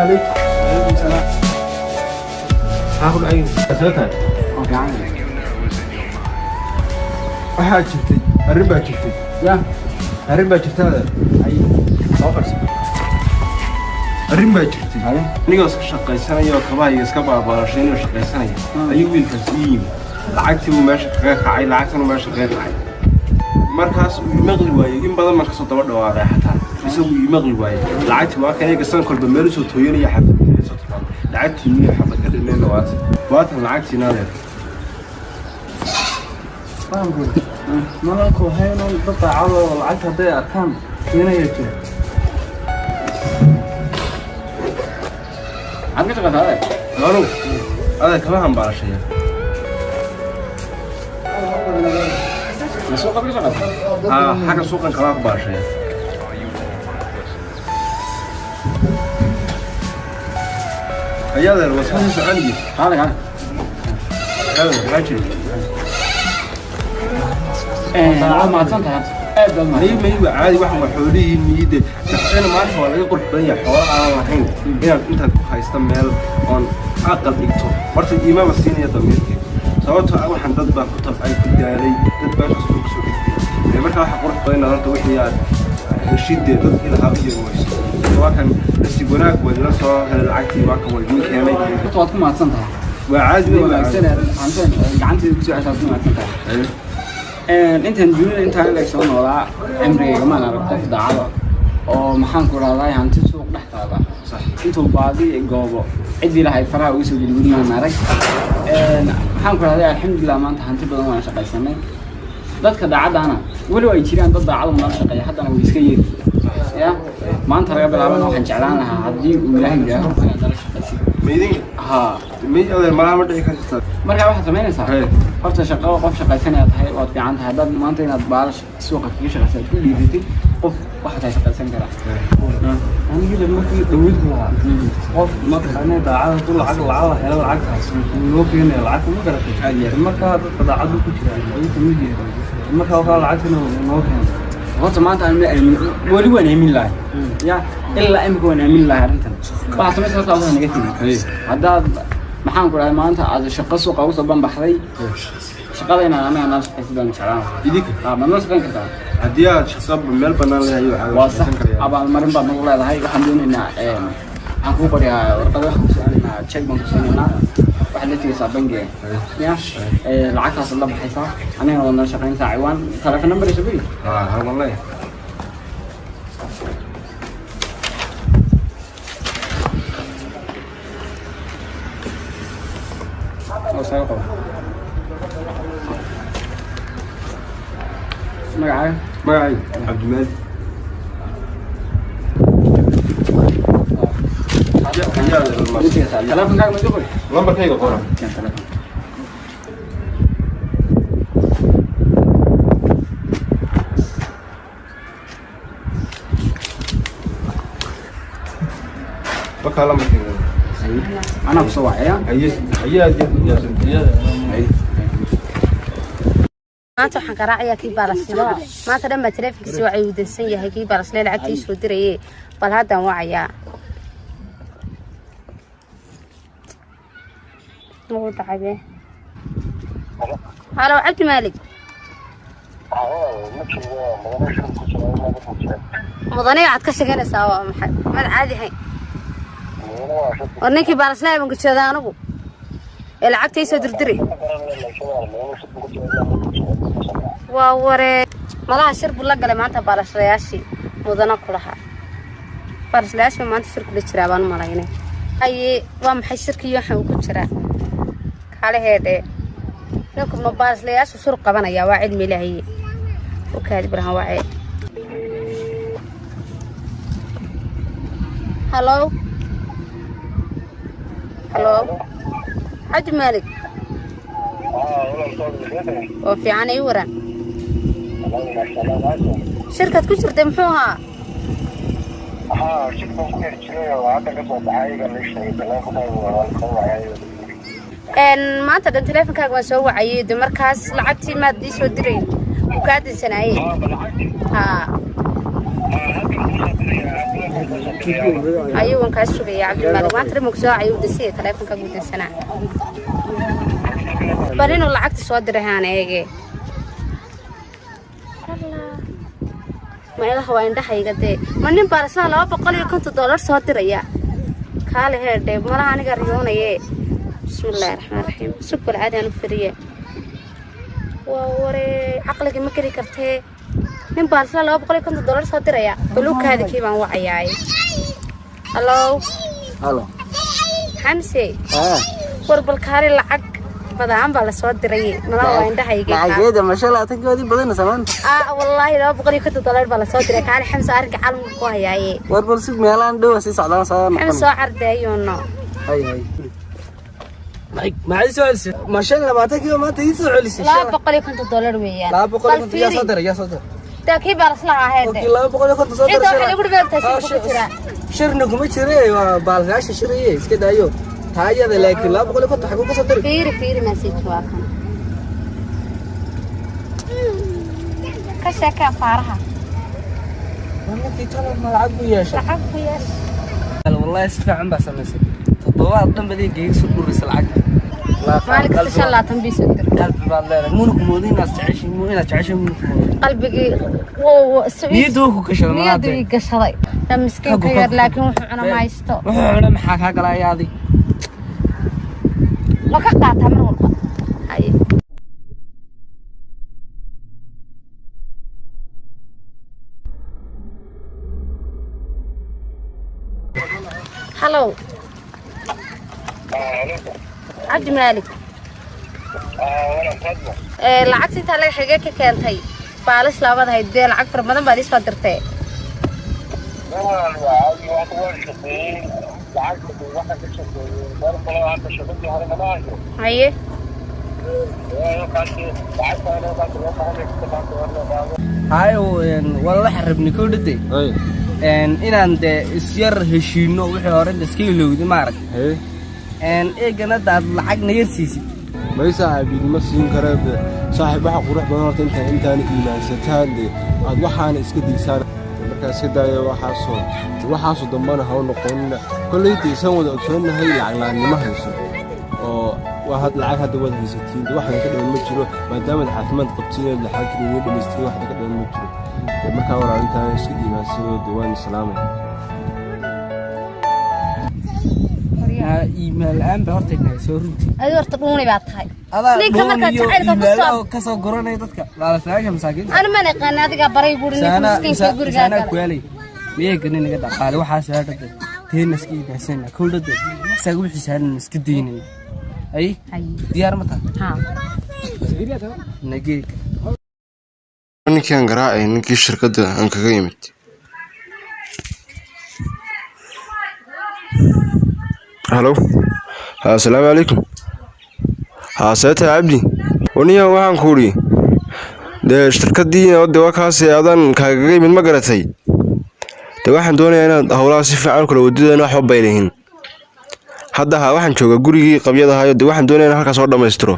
Calaykum. Maxaa ku dhacay? Soo tahay. Waxaa jirtay arrin baa jirtay. Ya. Arrin baa jirta, adeer. Ay, soo fadhiiso. Arrin baa jirtay. Haye. Anigoo iska shaqaysanaya oo kabahayga iska baabaashay inuu shaqaysanaya ayuu wiilkaas ii yimi. Lacagtii buu meesha kaga kacay, lacagtanu meesha kaga kacay. Markaas uu imaqli waayey, in badan baan kasoo daba dhawaaqay, xataa isagu imaqli waayey. Lacagtii waa kan iyaga san kolba meel usoo tooyanaya, xaafadda soo tilmaamay. Lacagtii miyo xabad ka dhimeyna waata. Waatan lacagtiina, adeer. Malalku hayno dad daacado oo lacagta hadday arkaan keenaya jira. Maxaad ka shaqaysaa, adeer? Anu, adeer, kama hambaalashaya. Ma suuqaad ka shaqaysaa? Haa, xagga suuqan kamaa ku baalashaya. Ayaa, adeer, waa soo soconaya. Kaale, kaale. Adeer, maxaa jira? Waa mahadsan tahay, aad baad May mahadsan. May, waa caadi, waxan waa xoolihii miyide. Dhaqayna maanta waa laga qurux badan yahay xoola aanan lahayn inaad intaad ku haysta meel oon aqal dhigto. Horta iimaba siinaya damiirkayga, sababtoo ah waxaan dad baa ku tabcay, ku daalay, dad baa kasoo kusoo dhigtay. Markaa waxa qurux badan inaad horta wixii aad heshidee dadkii lahaa u yeewayso. Waa kan, nasiib wanaag waa idila soo helay lacagtii, waa kan, waa idiin keenay. Horta waad ku mahadsan tahay. Waa caadi. Sida Wey, waa wanaagsan caadi. ee hanteen gacanteeda kusoo ceshaad ku mahadsan tahay. Haye. Intaan dunida intaan leeg soo noolaa, cimrigayga maan arag qof daacado oo, maxaan ku rahdaa, hanti suuq dhex taala intuu baadi goobo ciddii lahayd faraha uga soo gelgeli maan arag. Maxaan ku rahday, alxamdulilah, maanta hanti badan waan shaqaysanay. Dadka daacaddaana weli ay jiraan, dad daacadu nala shaqeeya, haddana way iska yeeri ya. Maanta laga bilaabana waxaan jeclaan lahaa, haddii uu Ilaahay yidhaaho, inaad nala shaqaysid. Ma idinka? Haa. May, adeer, malaha ma dhici karta. Markaa waxaad samaynaysaa, Haye. horta shaqo qof shaqaysanaya tahay, waad fiican tahay. Haddaad maanta inaad baalash suuqa kaga shaqaysa aad ku dhiiratid, qof waxaad tahay shaqaysan karaa. Anigii markii dhaweyd lahaa qof mataqaanaa daacada hadduu lacag lacala helo, lacagtaas wuu noo keenaya lacagta, ma garatay? Markaa dadka daacadu ku jiraan ayuu kamid yahay. Markaa wakaa lacagtana wuu noo keenay. Horta maanta aan ma aamin, weli waan aamin lahay ya, ilaa imika waan aamin lahay arrintan. Waxaad samaysa horta awdaha naga tegi. Haye. Haddaad, maxaan ku dhahay, maanta aad shaqo suuqa ugu soo banbaxday, shaqada inaad anaga nala shaqaysid baan jeclaan lahaa. Idinka? Haa, ma nala shaqayn kartaa? Haddii aad shaqo meel bannaan leeyahay, waxaa Waa sax. shaqaysan karaya. Abaalmarin baad nagu leedahay. Waxaan doonaynaa, waxaan kuu qoryaa warqada, waxaan ku siinaynaa check baan ku siinaynaa, waxaad la tegaysaa bangiga ya. Lacagtaasaad la baxaysaa, anigana waad nala shaqaynaysaa. Ciwaan, telephone number isa bigi. Haa, haa, waan leeyahay. Oo saga qaba magacaaga. Magacayga Cabdimaali. Ayaa, Telefonkaaga ma qori? Lambarkayga qora. Keen telefoon. Wakaa lambarkayga. Anaa kusoo wacaya. Haye, haye, aad iyo aad. Maanta waxaan garaacayaa kii baalasnimo. Maanta dhan baa taleefonkiisa wacay, uu dansan yahay. Kii baalasle lacagtii soo diraye, bal haddaan wacayaa. Wuu dhacay be. Halo, Cabdi Maalig. Mudane, waxaad ka sheeganaysaa waa maxay? Maad caadi ahayn. War ninkii baalasle baan gujoodaa anigu ee lacagta ii soo dirdiray. Waa waree, malaha shir buu la galay maanta baalashlayaashii. Mudana ku lahaa baalashlayaashii maanta shir kula jiraa baan u malaynay. Haye, waa maxay shirkii waxaan uu ku jiraa? Kaale heedhe, ninku ma baalashlayaashu shir qabanaya? Waa cilmi ilaahiye u kaadi barahan wacee. Halo, halo, Xaji Maalig. Oo fiican, ii waran. Shirkaad ku jirtay muxuu ahaa? Haa, shir baan ku yar jiray oo hadda ka soo baxay. Ayaga la sheegay teleefonkaaga waa la soo wacay. Maanta dhan teleefonkaaga waan soo wacayay. De markaas lacagtii maad ii soo diray? Uu kaa dansanaaye. Haa. Ayuu waan kaa sugaya Cabdimaalik maanta remoog soo ayuu dasiya taleefonka gudansanaa. Bal inuu lacagta soo diray haan eege. Ma ilaha waa indhahayga dee. Ma nin baa isna $250 soo diraya. Kaale heerdhe malaha aniga riyoonaye. Bismillaahi raxmaani raxiim. Sug bal caadi aan u firiye. Waa waree, caqliga ma geli kartee. Nin baa isna $250 soo diraya. Baluukaadi kii baan wacayaay. Hallo. Halo. Xamse. War bal kaale lacag badan baa la soo diray. Malaha waa indhahayga. Lacageeda masha Allah tankoodii badanaysa maanta. Wallaahi $250 baa la soo diray. Kaale Xamse arrinka caalamka ku hayaaye. War bal sug meelaan dhow sii socdaan soo noqon. Xamse soo cardeeyuno. Hay hay. Maxay soo celisay? Ma 25 maanta ii soo celisay? $250 weeyaan. 250 yaa soo diray, yaa soo diray. Taa kii baa lasla ahayd. Kii 250 soo diray. Inta waxa lagu dhibeertaa shir ku jira. Shirna kuma jire, waa baalkaasha shiraye iska daayo. Taayada laakiin 250 xaguu ka soo diray? Fiiri fiiri message waa kan. Ka sheekee faaraha. Markii toban ma lacag ku yeeshay. Lacag ku yeeshay. Wallahi si fiican baa samaysay. Toddobaad dhan baad iga soo dhurisay lacagta. Maalin kasta 25 bii soo diray. Qalbi baad leedahay. Muuna ku moodin inaad jeceshay, muuna inaad jeceshay muuna ku moodin. Qalbigii wuu Niyaddu ku gashaday niyaddu ii gashaday. Ta miskiinka yar laakiin wuxuu cuna ma haysto. Wuxuu cuna maxaa kaa galaya adi? Ma ka qaataa mar walba. Haye. Hallo. Cabdi Maalik. Lacagta intaa laga xigay ka keentay baalish labaad ahayd dee lacag fara badan baad ii soo dirtay. Haye. Haye wala waxaan rabnay kow dhadey. Inaan dee isyar heshiino wixii hore la iska ilowday maaragtay. Eegana daad lacagna yar siisid. May saaxiib idima siin karee de saaxiib waxa qurux badan horta intaana iimaansataan de aad waxaana iska diysaan markaa iska daaya waxaasoo dambana ha u noqonina kolleyta isaan wada ogsoonnahay lacag la'aannimo hayso oo waa had lacag hadda wada haysatiin de waxdan ka dhiman ma jiro maadaamaad caafimaad qabtiin ood lacag kaliya dhamaystirin waxda ka dhiman ma jiro de markaa walaal intaana iska iimaansado de waan islaamay. Iimaan la'aan baa horta inaga soo runtii. Adiga horta dhuuni baa tahay. Adaa Ninka markaa jacaylka ku soo ka soo guranaya dadka baalasayaasha masaakiinta. Ani ma naqaan adiga baray buuri ninka miskiinka gurigaa Saanaa gala. kuwaalay. Miyay ganin naga dhaqaale waxaas hadda teena iska iimaansanna kow dhadey isaga wixii saaran iska daynina. Ay diyaar ma tahay? Haa. Nagee. Ninkii aan garaacay ninkii shirkadda aan kaga yimid. Halo. Assalaamu calaykum. Seeta Cabdi. Waniya waxaan ku uri dee shirkaddii de waa kaasi adan kaagaga yimid ma garatay. De waxaan doonayaa inaad howlaha si fiican kula wadidana waxba baylihin. Hadda waxaan joogaa gurigii qabyadahayo de waxaan doonayaa inaan halkaas soo dhammaystiro.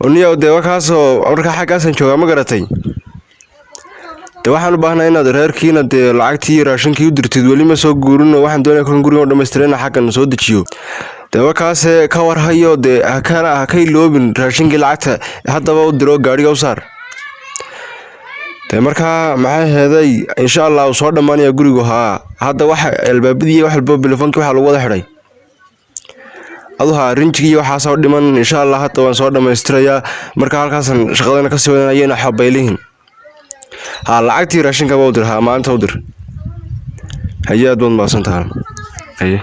Waniya de waa kaasoo markaa xaggaasaan joogaa ma garatay. De waxaan u baahnaa inaad reerkiina dee lacagtii raashinkii u dirtid weli ma soo guurin oo waxaan doonayaa kan guriga oo dhammaystiray inaan xaggan soo dejiyo. De waa kaasee ka warhayo dee hakana ha ka iloobin raashinkii lacagta haddaba u diro gaadhiga u saar. De markaa maxay heeday insha Allah uu soo dhammaanaya gurigu haa hadda waxa albaabadii wax walba telefonkii waxaa lagu wada xidhay. Adu haa rinjigii waxaasoo dhiman insha Allah hadda waan soo dhammaystirayaa markaa halkaasan shaqadana kasii wadanaya inaa xabaylihin. Haa lacagtii raashinka u dir haa maanta u dir. Haye aad baad mahadsan tahay. Haye.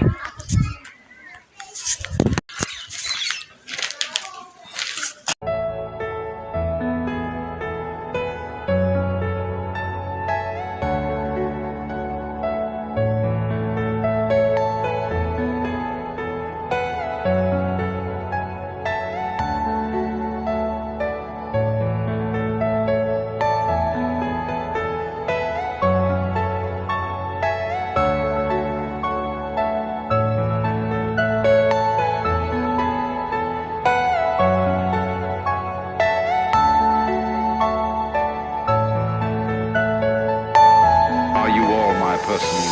Are you all my personal